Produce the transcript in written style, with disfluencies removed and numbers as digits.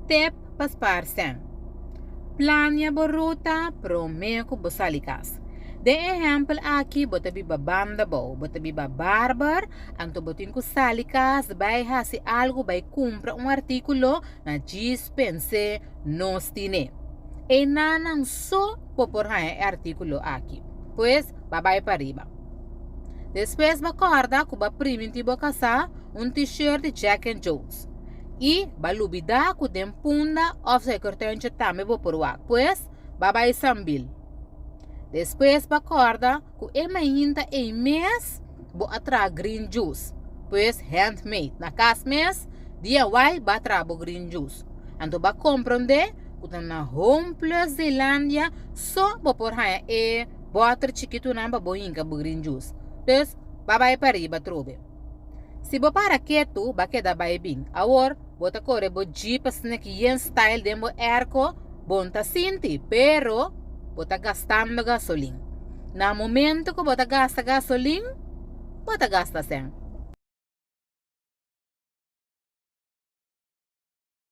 Tep pa spaar sèn. Plania bo ruta promé ku bo sali kas. Den e ehèmpel aki bo ta biba banda bou, bo ta biba Barber, anto bo tin ku sali kas bai hasi algu, bai kumpra un artíkulo na djis pens'é nos tine. Einanan so bo por haña e artíkulo aki. Pues, ba bai pariba. Despues ba kòrda ku ba primintí bo kasá un t-shirt di Jack and Jones. I ba lubidá ku den Punda òf Suikertuintje tambe bo por wak. Pues, ba bai Sambil. Despues ba kòrda ku e mainta ei mes bo a traha green juice. Pues handmade. Na kas mes, DIY ba traha bo green juice. Anto ba komprondé ku ta na Home Plus Zeelandia so bo por haña e bòter chikitunan pa bo hinka bo green juice. Dus, ba bai pariba trobe. Si bo para ketu, ba keda bai bin. Awor, bo ta kore bo jeep asina ki yen style den bo airco, bon ta sinti, pero bo ta gastando gasolin. Na momento ku bo ta gasta gasolin, bo ta gasta sèn.